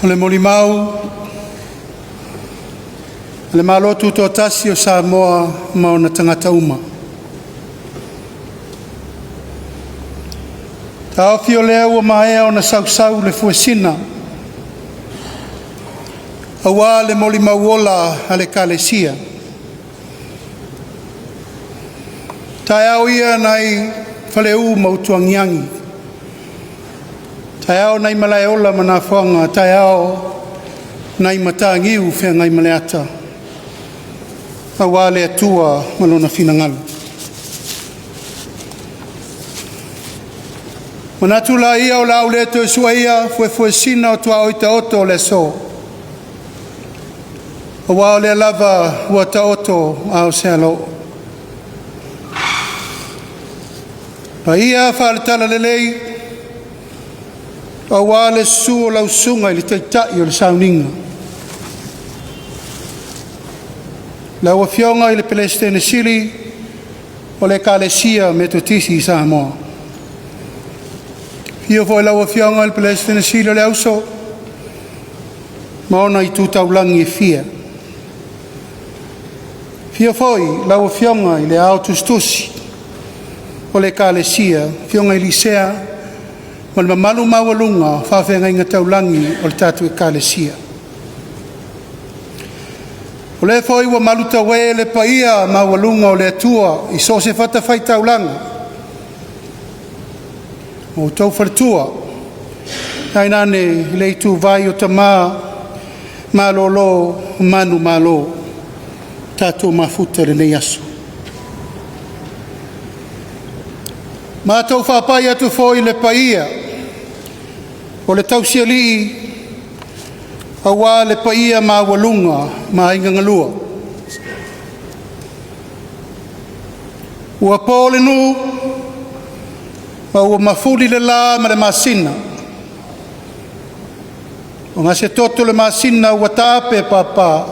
O le molimau a le Malo Tutoatasi o Samoa ma ona tagata uma. E taofi o lea ua maea ona sausau le fuesina aua le molimau ola a le Ekalesia. Taeao ia nai Faleu ma Utuagiagi, taeao nai Malaeola ma Nafoga, taeao nai Mataniu Feagaimaleata. Aua le Atua ma lona finagalo. Ona manatu laia o le a ou le toe suaia fuefuesina o tuaoi taoto o le aso, aua o lea lava ua taoto a o se alaoo. Paia faale-Talalelei aua le susu o lau susuga i le Taitai o le Sauniga, lau Afioga i le Peresetene Sili o le Ekalesia Metotisi i Samoa. Afio foi lau Afioga i le Peresetene Sili o le Auso ma ona itu taulagi e fia. Afio foi lau Afioga i le Ao Tusitusi o le Ekalesia, Afioga Elisea ma le mamalu maualuga o faafeagaiga taulagi o le tatou Ekalesia. O lea foi ua malutaue le paia maualuga o le Atua i so o se fatafaitaulaga, o outou faletua, tainane le ituvai o tama malolo o manumalo, tatou mafuta i lenei aso. Matou faapai atu foi i le paia o le tausialii aua le paia maualuga ma aiga galua. Ua po le nuu ma ua mafuli le la ma le masina, ua gasetoto le masina ua taape papa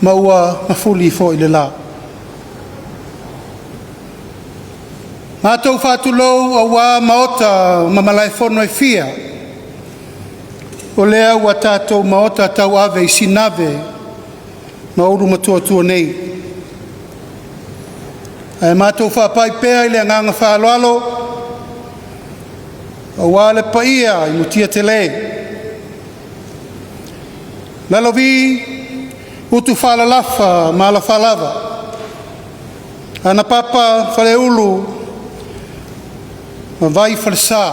ma ua mafuli foi le la. Matou faatulou aua maota ma malaefono e fia, o lea ua tatou maota tauave i Sinave ma Ulumotootua nei. Ae matou faapai pea i le agaga faaaloalo aua le paia i Mutiatele, Lalovi, Utufaalalafa ma alofaalava, Anapapa Faleulu ma Vaifalesa.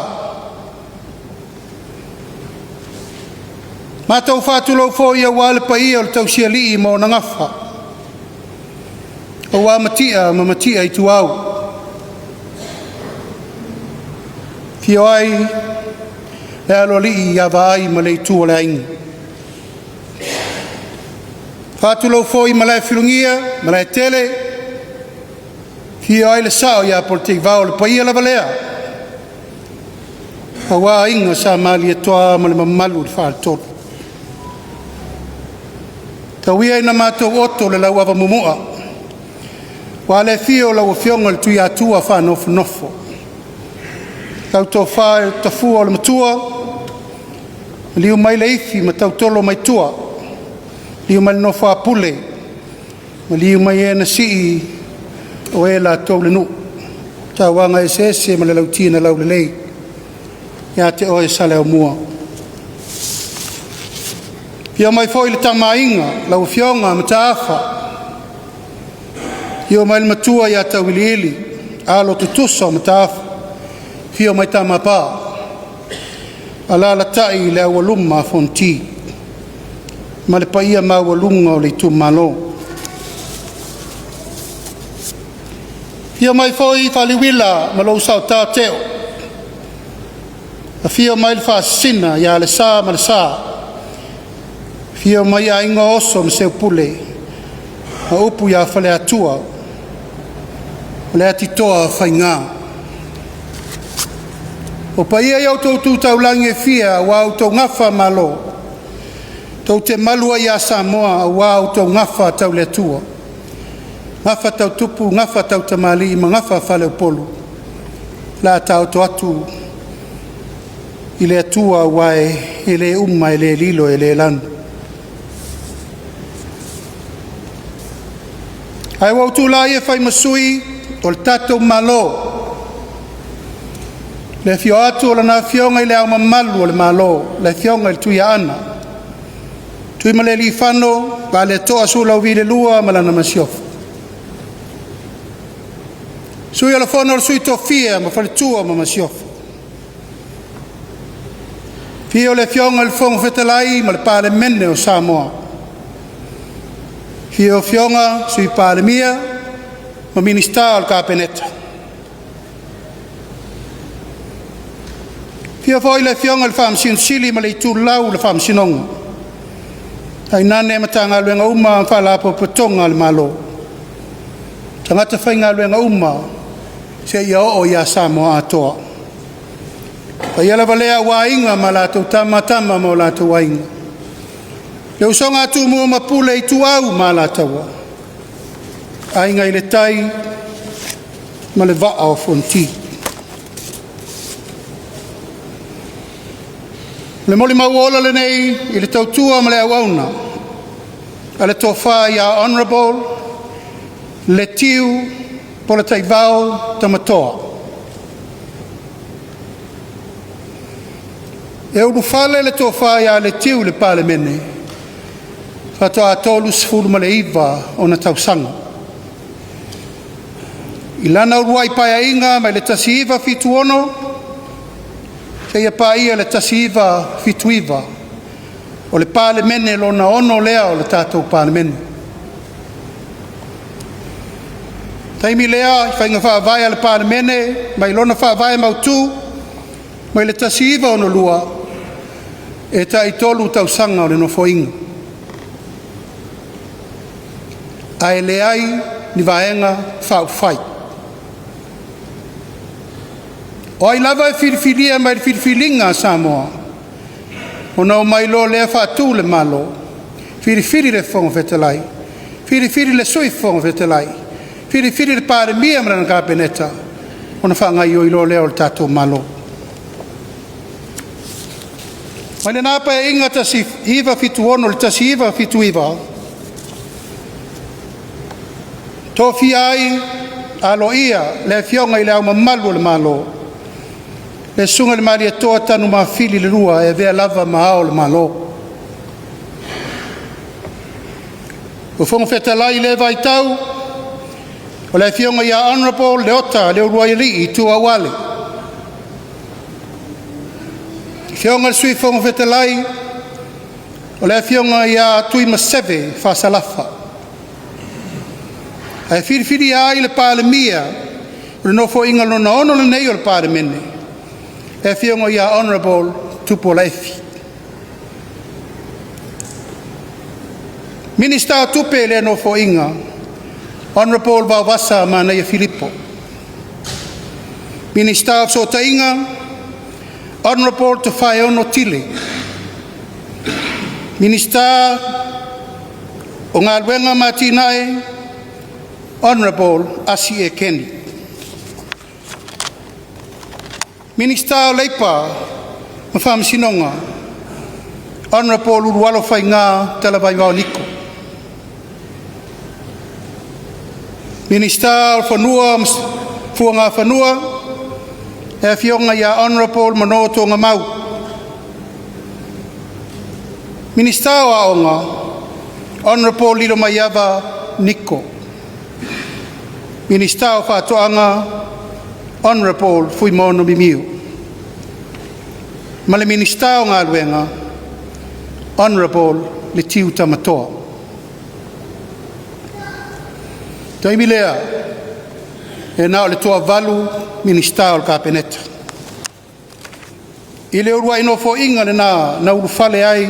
Matou faatulou foi aua le paia o le tausialii ma ona gafa, aua Matia ma Matia Ituau, afio ai le Aloalii ia Vaai ma le Itu o le Aiga. Faatulou foi i Malaefulugia ma Malaetele, afio ai le Sao ia Polataivao, o le paia lava lea aua Aiga Sa Malietoa ma le mamalu i le Faletolu. Tau ia ina matou oto le lauava mumu'a aua le afio o lau Afioga i le Tuiatua Faanofonofo, lau Tofa i le Tafua o le Matua, maliu mai leifi ma tautolo mai tua, maliu mai le nofo a Pule, maliu mai e na sii o e latou le nuu, tauaga eseese ma le lauti na laulelei ia te oe Saleaaumua. Afio mai foi le Tama a Aiga lau Afioga Mataafa, afio mai le Matua ia Tauiliili, alo tutusa o Mataafa, afio mai Tama a Paa, alaalatai le aualuma a Fonoti ma le paia maualuga o le itumalo. Afio mai foi Faaliuila ma lou Saota Teo, afio mai le Faasisina ia Lesa ma Lesa, afio mai aiga o Oso ma Seupule ma upu ia Faleatua o le Atitoa faiga. O paia ia o outou tu taulagi e fia aua outou gafa malo tou te malu ai ia Samoa aua outou gafa tau le Atua, gafa tau tupu, gafa tau tamalii ma gafa faaleupolu. O le a taoto atu i le Atua aua e le uma e le lilo e le lanu. Ae ua ou tulai e fai ma sui o le tatou Malo, i le afio atu o Lana Afioga i Le Ao Mamalu o le Malo, le Afioga i le Tuiaana Tuimalealiifano Vaaletoa Sualauvi II ma Lana Masiofo, Sui o le Fono a Sui Tofia ma Faletua ma Masiofo. Afio le Afioga i le Fofoga Fetalai ma le Palemene o Samoa. Afio Afioga i Sui Palemia ma Minisita o le Kapeneta. Afio foi le Afioga i le Faamasino Sili ma le itulau o le Faamasinoga, tainane Matagaluega uma ma Faalapotopotoga a le Malo, tagata faigaluega uma seia oo ia Samoa atoa. O le paia lava lea aua Aiga ma latou Tama, Tama ma o latou Aiga, le usoga a Tumua ma Pule, Ituau ma Alataua, Aiga i le Tai ma le Vaa o Fonoti. O le molimau ola lenei i le tautua ma le auauna a le Tofa Hon Letiu Polataivao Tamatoa. E ulufale le Tofa Letiu i le Palemene, faatoa 39 ona tausaga. I lana uluai Paeaiga mai le 1976 seia paia le 1979, o le Palemene lona 6 lea o le tatou Palemene. Taimi lea i faiga faavae a le Palemene mai lona faavae mautu mai le 1962, e tai-3 tausaga o le Nofoaiga, ae leai ni Vaega Faaupufai. O ai lava e filifilia mai le filifiliga a Samoa, ona omai loa lea faatu le Malo, filifili le Fofoga Fetalai, filifili le Sui Fofoga Fetalai, filifili le Palemia ma lana Kapeneta, ona faagaioi loa lea o le tatou Malo. Mai lena Paeaiga 1976 i le 1979, tofia ai aloaia le Afioga i Le Ao Mamalu o le Malo, le Susuga i le Malietoa Tanumafili II e avea lava ma Ao o le Malo. O Fofoga Fetalai i lea vaitau, o le Afioga ia Hon Leota Leuluaialii Ituau Ale, Afioga i le Sui Fofoga Fetalai, o le Afioga ia Tuimaseve Fasalafa. Ae filifilia ai le Palemia o le Nofoaiga Lona VI lenei o le Palemene, le Afioga ia Hon Tupuola Efi. Minisita o Tupe i lea Nofoaiga, Hon Vaovasa Manaia Filipo. Minisita o Fesootaiga, Hon Tofaeono Tile. Minisita o Galuega ma Atinae, Hon Asi Ekeni. Minisita o Leipa ma Faamasinoga, Hon Ulualo Faiga Talavaivao Niko. Minisita o Fanua ma Fuagafanua, le Afioga Hon Manoa Togamau. Minisita o Aoga, Hon Lilomaiava Niko. Minisita o Faatoaga, Hon Fuimaono Mimiu. Ma le Minisita o Galuega, Hon Letiu Tamatoa. Taimi lea, e na o le toavalu Minisita o le Kapeneta. I le uluai nofoaiga lena na ulufale ai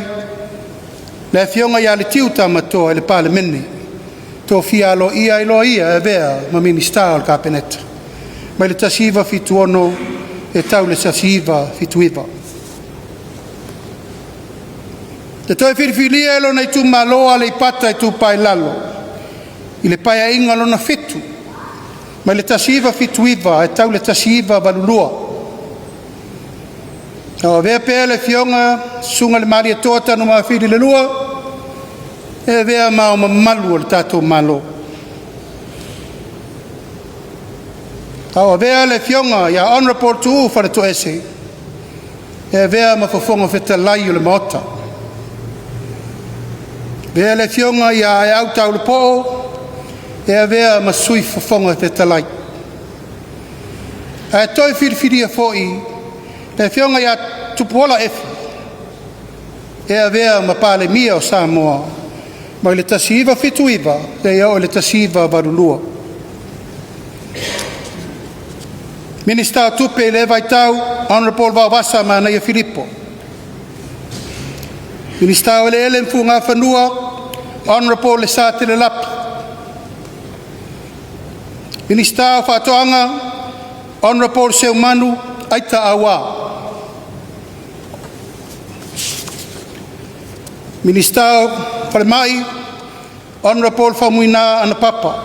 le Afioga ia Letiu Tamatoa i le Palemene, tofia aloaia ai loa ia e avea ma Minisita o le Kapeneta mai le 1976 e tau i le 1979. Na toe filifilia e lona itumalo o Aleipata Itupa i Lalo i le Paeaiga Lona VII mai le 1979 e tau i le 1982. O avea pea le Afioga Susuga i le Malietoa Tanumafili II e avea ma Ao Mamalu o le tatou Malo. A o avea le Afioga Honorable Tuuu Faletoese e avea ma Fofoga Fetalai o le Maota. 4. Avea le Afioga Aeau Taulopoo e avea ma Sui Fofoga Fetalai. Ae toe filifilia foi le Afioga TUPUOLA Efi e avea ma Palemia o Samoa mai le 1979 seia oo i le 1982. Minisita o Tupe i lea vaitau, Honorable Vaovasa Manaia Filipo. Minisita o Eleele ma Fugafanua Honorable Lesa Tele Lapi. Minisita o Faatoaga Honorable Seumanu Aita Aua. Minisita o Falemai Honorable Faumuina Anapapa.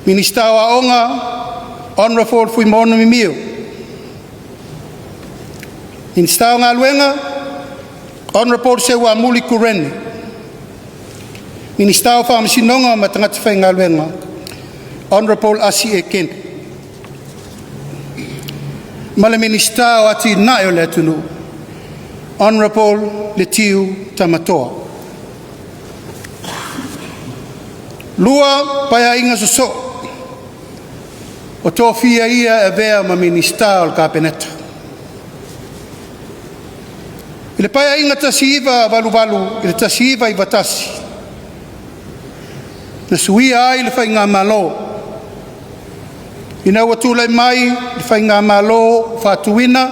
Minisita o Aoga Honorable Fuimaono Mimio. Minisita o Galuega Honorable Seuamuli Kuren. Minisita o Faamasinoga ma Tagata Faigaluega Honorable Asi Ekeni. Ma le Minisita o Atinae o le Atunuu, Honorable Letiu Tamatoa. 2 Paeaiga sosoo o tofia ia e avea ma Minisita o le Kapeneta. I le Paeaiga 1988 i le 1991, na suia ai le Faigamalo ina ua tulai mai le Faigamalo Faatuina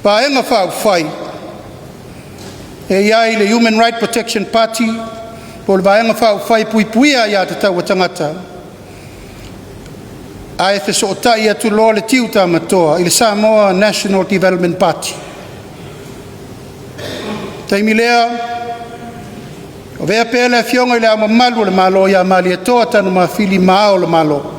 Vaega Faaupufai e i ai le Human Right Protection Party po o le Vaega Faaupufai e Puipuia Aia Tatau a Tagata, ae fesootai atu loa le Tiu Tamatoa i le Samoa National Development Party. Taimi lea, o avea pea le Afioga i Le Ao Mamalu o le Malo ia Malietoa Tanumafili ma Ao o le Malo.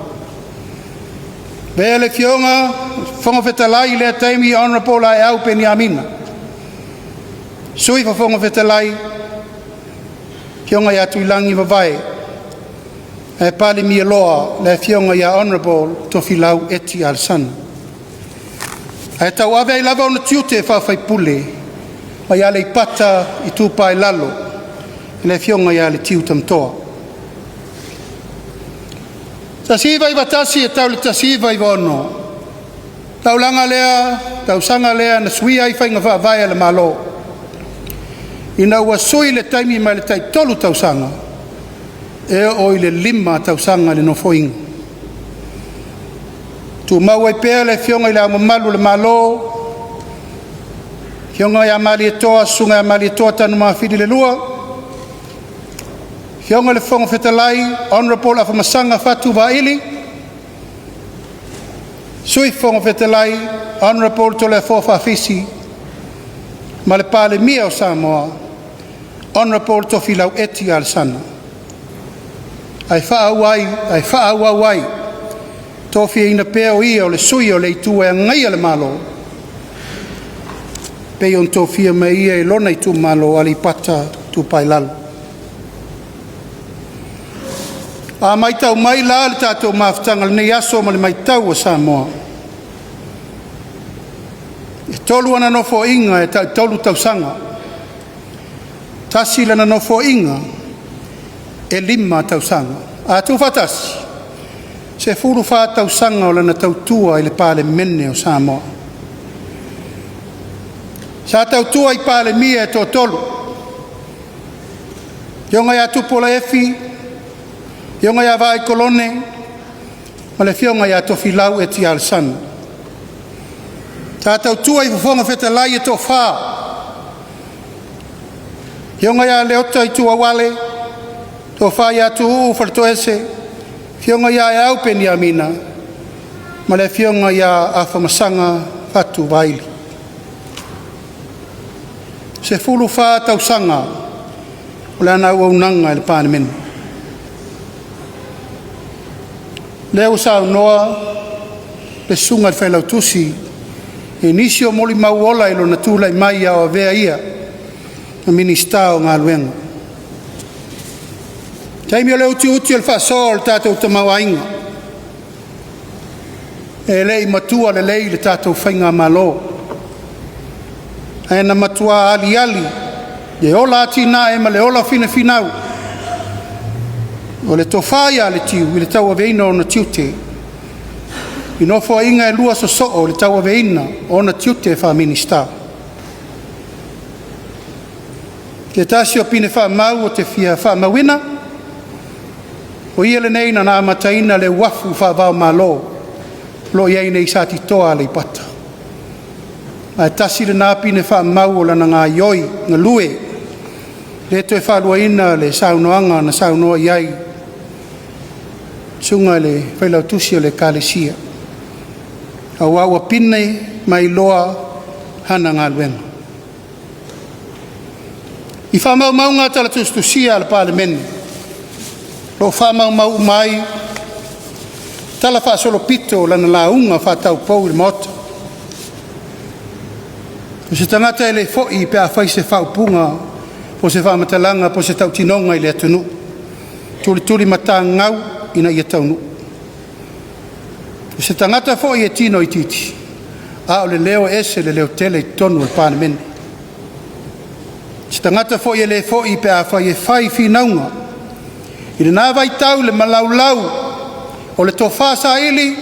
Avea le Afioga i le Fofoga Fetalai i lea taimi Honorable Aeau Peniamina, Sui Fofoga Fetalai, Afioga ia Tuilagi Vavae, ae Palemia loa le Afioga ia Honorable Tofilau Eti Alesana. Ae tauave ai lava ona tiute faa-faipule mai Aleipata Itupa i Lalo, le Afioga ia Letiu Tamatoa. 1991 e tau i le 1996, taulaga lea, tausaga lea na suia ai faiga faavae a le Malo ina ua sui le taimi mai le tai 3 tausaga e oo i le 5 tausaga le nofoaiga. Tumau ai pea le Afioga i Le Ao Mamalu o le Malo, Afioga ia Malietoa, Susuga ia Malietoa Tanumafili II, Afioga i le Fofoga Fetalai Honorable Afamasaga Fatu Vaili, Sui Fofoga Fetalai Honorable Toleafoa Faafisi ma le Palemia o Samoa Honorable Tofilau Eti Alesana. Ae faaauau ai tofiaina pea o ia o le sui o le Itu e Agaia le Malo, e pei ona tofia mai e ia e lona itumalo o Aleipata Itupa i Lalo. A matau mai la i le tatou mafutaga i lenei aso ma le matau a Samoa, e 3 ana nofoaiga e tai-tolu tausaga, tasi lana nofoaiga e 5 tausaga, a tuufaatasi, e 14 tausaga o lana tautua i le Palemene o Samoa. Sa tautua i Palemia e toatolu, Afioga ia Tupuola Efi, Afioga ia Vaai Kolone ma le Afioga ia Tofilau Eti Alesana. Sa tautua i Fofoga Fetalai e toafa, Afioga ia Leota Ituauale, Tofa ia Tuuu Faletoese, Afioga ia Aeau Peniamina ma le Afioga ia Afamasaga Fatu Vaili. 14 tausaga o lana auaunaga i le Palemene. Lea ua saunoa le susuga i le Failautusi i nisi o molimau ola i lona tulai mai a o avea ia ma Minisita o Galuega. I taimi o le utiuti o le faasoa o le tatou tamaoaiga, e le i matua lelei le tatou faigamalo, ae na matua aliali le ola atinae ma le ola finafinau o le Tofa ia Letiu i le tauaveina o ona tiute i Nofoaiga e lua sosoo i le tauaveina o ona tiute faa-Minisita. O se tasi o pine faamau ou te fia faamauina, o ia lenei na amataina le uafu faava-o-Malo o lo o i ai nei i Satitoa Aleipata. Ma e tasi lena pine faamau o lana gaoioi galue, le toe faaluaina le saunoaga na saunoa i ai le susuga i le Failautusi o le Ekalesia, aua ua pine mailoa lana galuega. I faamaumauga tala tusitusia a le Palemene, o lo o faamaumau uma ai talafaasolopito o lana lauga faataupou i le Maota. O se tagata e le foi pe a fai se faaupuga po o se faamatalaga po o se tautinoga i le atunuu, e tulitulimatagau ina ia taunuu. O se tagata foi e tino itiiti, a o le leo e ese le leotele i totonu o le Palemene. O se tagata foi e le foi pe afai e fai finauga. I lena vaitau i le malaulau o le tofa saili,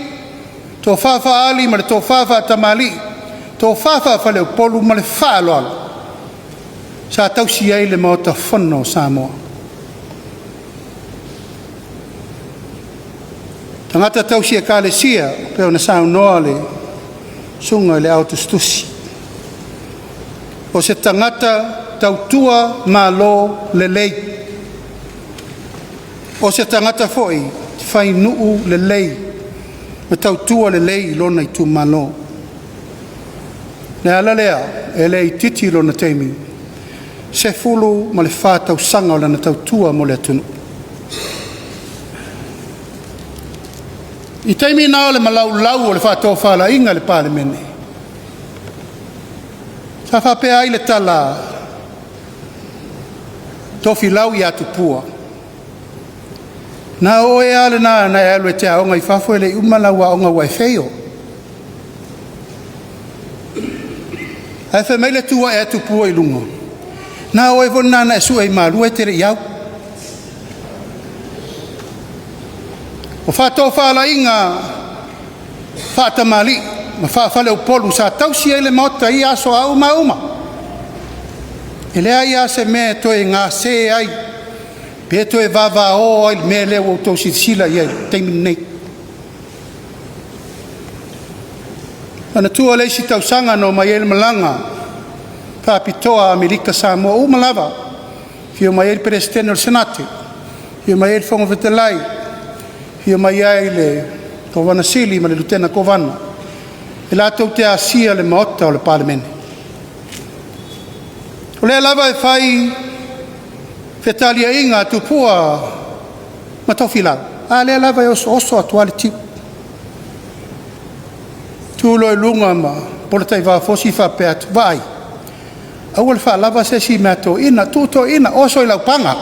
tofa faaali ma le tofa faatamalii, tofa faafaleupolu ma le faaaloalo sa tausi ai le Maota Fono o Samoa. Tagata tausi Ekalesia e pei ona saunoa le susuga i le Ao Tusitusi, o se tagata tautua malo lelei, o se tagata foi fai nuu lelei ma tautua lelei i lona itumalo. O le ala lea e le itiiti lona taimi, 14 tausaga o lana tautua mo le atunuu. I taimi na o le malaulau o le faatofalaiga a le Palemene, sa faapea ai le tala a Tofilau ia Tupua, “Na o oe lava lena na e alu e te aoga i fafo e le i uma lau aoga ua e fail.” Ae fai mai le tu ae a Tupua i luga, “Na o oe foi lena na e sue i Malua e te le i au.” O faatofalaiga faatamalii ma faafaleupolu sa tausi ai le Maota i ia aso a uma a uma, e leai lava se mea e toe gase ai pe toe vavao ai le mea lea ua outou silasila i ai i le taimi lenei. Manatua le isi tausaga na omai ai le malaga faapitoa a Amerika Samoa uma lava, afio mai ai le Peresetene o le Senate, afio mai ai le Fofoga Fetalai, afio mai ai le Kovana Sili ma le Lutena Kovana, e latou te asia le Maota o le Palemene. O lea lava e fai fetaliaiga a Tupua ma Tofilau, a lea lava e osooso atu lava le tiu, tu loa i luga ma Polataivao Fosi faapea atu, “Vaai, aua le faalava se isi i mea a toeaiina, tuu toeaiina, oso i laupaga.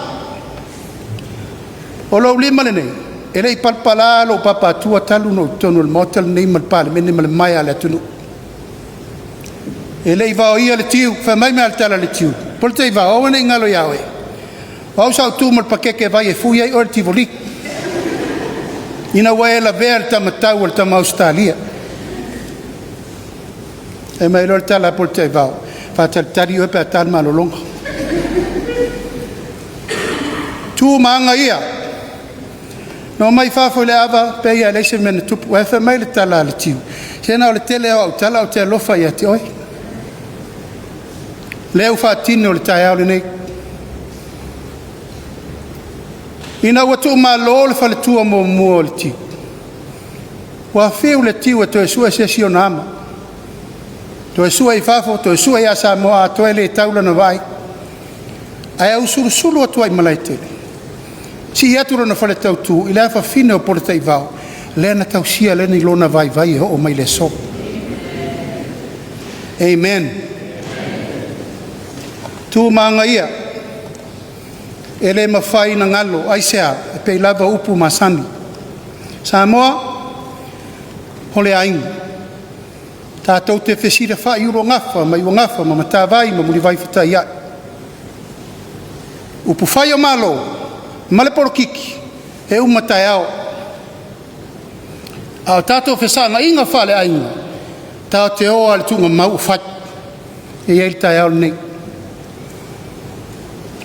O lou lima lenei, e le i palapala lou papaatua talu ona ou i totonu o le Maota lenei ma le Palemene ma le maea a le atunuu. E le i vaoia le tiu, fai mai le tala a le tiu, Polataivao aua ne i galo ia oe, o au sa ou tu ma le pakeke vai e fui ai oe i le Tivoli ina ua e lavea i le tama tau a le tama Ausetalia.” Fai mai loa le tala a Polataivao, “Faatalitali oe pe a ta le malologa.” Tu ma aga ia, na omai fafo i le ava, pei lava e leai se mea na tupu. Ae fai mai le tala a le tio, se na o le tele lava o au tala ae ou te alofa ia te oe. Lea ua faatino i le taeao lenei. Ina ua tuumalo le faletua muamua o Letiu, ua fiu Letiu e toe sue se isi ona ama, toe sue i fafo toe sue ia Samoa atoa, e le tau lana vaai. Ae ausulusulu atu lava i Malaetele, sii atu lona faletautu i le afafine o Polataivao, lea na tausia lona vaivai e oo mai i le aso. Amen. Tu ma aga ia e le mafai ona galo. Aisea? E pei lava o upu masani, Samoa o le aiga, tatou te fesilafai i ulugafa ma iugafa ma matavai ma mulivai fetaiai, upufai o Malo ma le polokiki, e uma taeao. A o tatou fesagaiga faaleaiga tatou te o lava i le tuugamau o fai, e i ai le taeao lenei. Le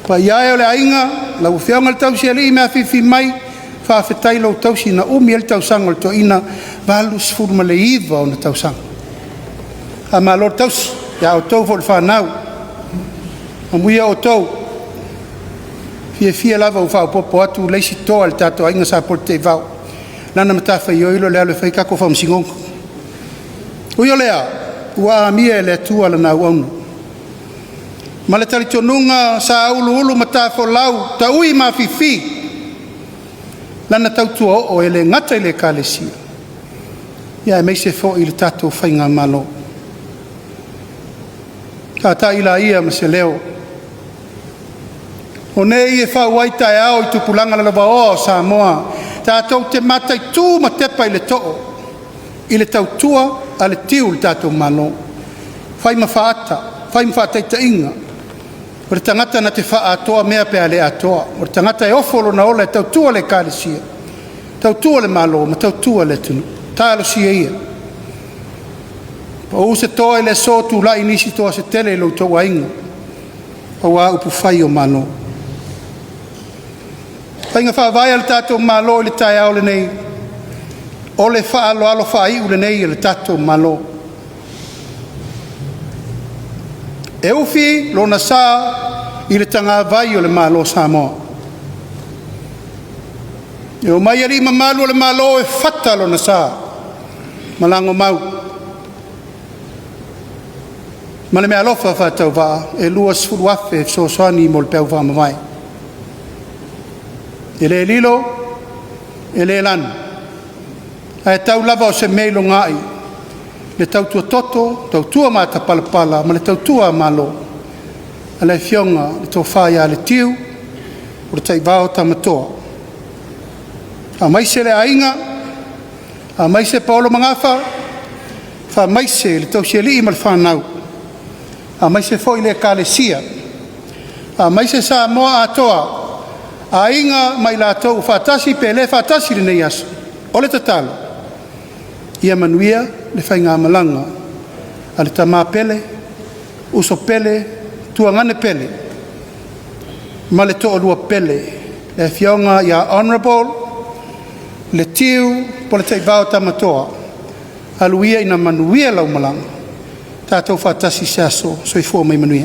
paia e o le aiga, lau Afioga i le Tausialii ma afifi mai, faafetai i lau tausi na umi ai le tausaga a le toeaina, 89 ona tausaga. Faamalo le tausi ia outou foi o le fanau, amuia outou. E fiafia lava ua faaopoopo atu le isi toa i le tatou aiga Sa Polataivao, o lana matafaioi lea o le alu e fai tatou faamasinoga. Ui o lea, ua amia e le Atua lana auauna ma le talitonuga sa uluulu matafolau, taui mafifi lana tautua oo e le gata i le Ekalesia, aemaise foi le tatou faigamalo. Taitai laia ma se leo, o nei e fau ai taeao i tupulaga lalovaoa o Samoa, tatou te mataitu ma tepa i le too i le tautua a le Tiu i le tatou Malo. Fai ma faata, fai ma faataitaiga, o le tagata na te faaatoa mea pe a le atoa, o le tagata e ofo lona ola e tautua le Ekalesia, tautua le Malo ma tautua le atunuu. Talosia ia, pau se toa i le aso, tulai nisi toa se tele i lo outou aiga, aua upufai o Malo. O faiga faavae a le tatou Malo i le taeao lenei, o le faaaloalo faaiu lenei a le tatou Malo. E ufi lona sa i le tagavai o le Malo o Samoa. E omai alii mamalu o le Malo e fata lona sa ma lagomau ma le meaalofa faatauvaa e $20,000 e fesoasoani mo le peau faamavae. E le lilo, e le lanu, ae tau lava o se mea i le tautua toto, tautua matapalapala ma le tautua Malo a le Afioga i le Tofa ia Letiu Polataivao Tamatoa. Faamaise le aiga, faamaise paolo ma gafa, faamaise le tausialii ma le fanau, faamaise foi le Ekalesia, faamaise Samoa atoa, aiga ma i latou ua faatasi pe le faatasi i lenei aso. O le tatalo, ia manuia le faigamalaga a le tama pele, uso pele, tuagane pele ma le toalua pele, le Afioga ia Hon Letiu Polataivao Tamatoa. Alu ia ina manuia lau malaga. Tatou faatasi i se aso. Soifua ma ia manuia.